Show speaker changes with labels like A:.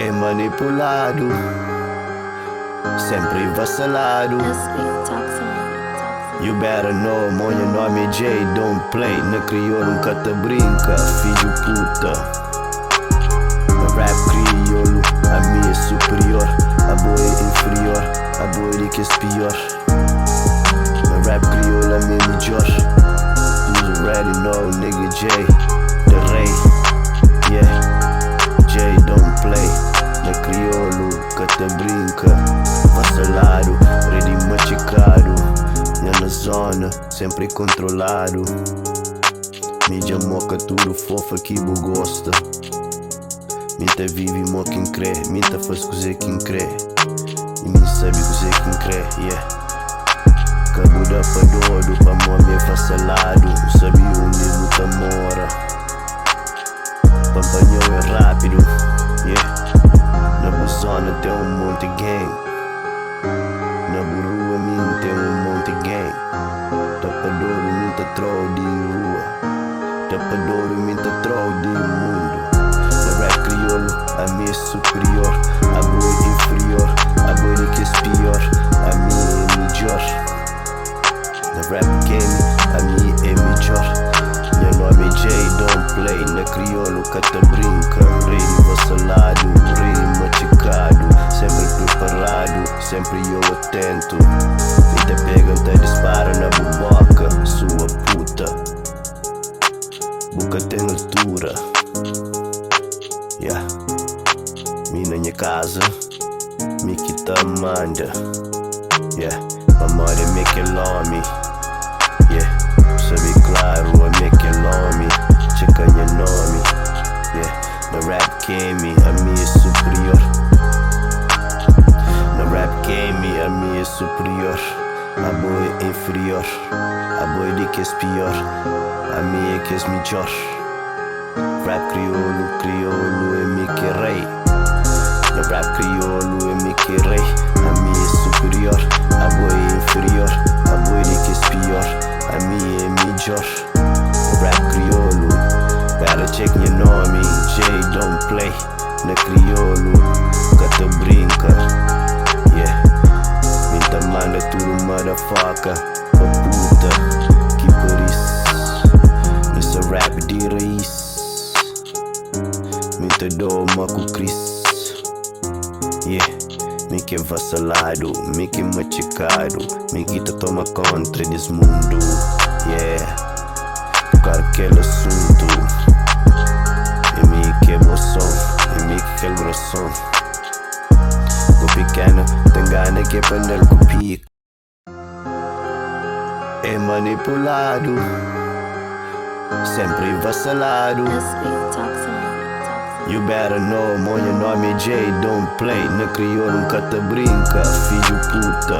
A: É manipuladu, senpri vasaladu. You better know, mo nha nomi é Jay, don't play. Na kriolu N ka ta brinka, fidju puta. Na rap kriolu, ami é superior. Abo é inferior, abo é di kes pior. Na rap kriolu, ami é midjor. You already know, nigga Jay, the rei. Yeah, Jay don't play. Na kriolu ka ta brinka. Vasaladu, rei di matxikadu. Nha na zona, senpri kontroladu. Mi dja moka tudu fofa ki bu gosta. Mi ta vive mo ki N kre, mi ta faz kuze ki N kre. I mi sabe kuze ki N kre, yeah. Ka bu da pa dodu, pamo mi é vasaladu. N sabe undi bu ta mora. Pa N panha-u é rápidu, yeah. Na bu zona ten un monti gang. Na bu rua mi N ten un monti gang. Da pa dodu mi N ta tra-u di rua. Da pa dodu mi N ta tra-u di mundu. Na rap kriolu ami é superior. Abo é inferior, abo é di kes pior. Ami é midjor. Na rap game ami é midjor. Nha nomi é Jay, don't play. Na kriolu ka ta brinka. Rei di vasaladu, rei di matxikadu. Senpri priparadu, senpri eu atentu. Mi ta pega, N ta dispara na bu boka, sua puta. Bu ka ten altura. Yeah. Mi na nha kaza, mi ki ta manda. Yeah. Pamodi ami é kel omi. Yeah. Sabe klaru, ami é kel omi. Txeka nha nomi. Yeah. Na rap game, ami é superior. Na rap game, ami é superior. Abo é inferior. Abo é di kes pior. Ami é kes midjor. Rap kriolu, kriolu é mi ki é rei. Na rap kriolu é mi ki é rei. Ami é superior, abo é inferior. Abo é di kes pior. Ami é midjor. Rap kriolu, better check nha nomi. Jay don't play. Na kriolu, ka ta brinka. Yeah. Mi ta manda tudu motherfucker pa puta ki paris. Mi sa rap di raiz. Mi ta doma ku Chris. Yeah. Mi ki é vasaladu, mi ki é matxikadu, mi ki ta toma kontra des mundu. Yeah. Tocar kel asuntu. É mi ki é bo son, é mi ki kel groson. Go pikena, ten gana ki é pa andal ku pika. É manipuladu, senpri vasaladu. You better know, mo nha nomi é Jay, don't play. Na kriolu N ka ta brinka, fidju puta.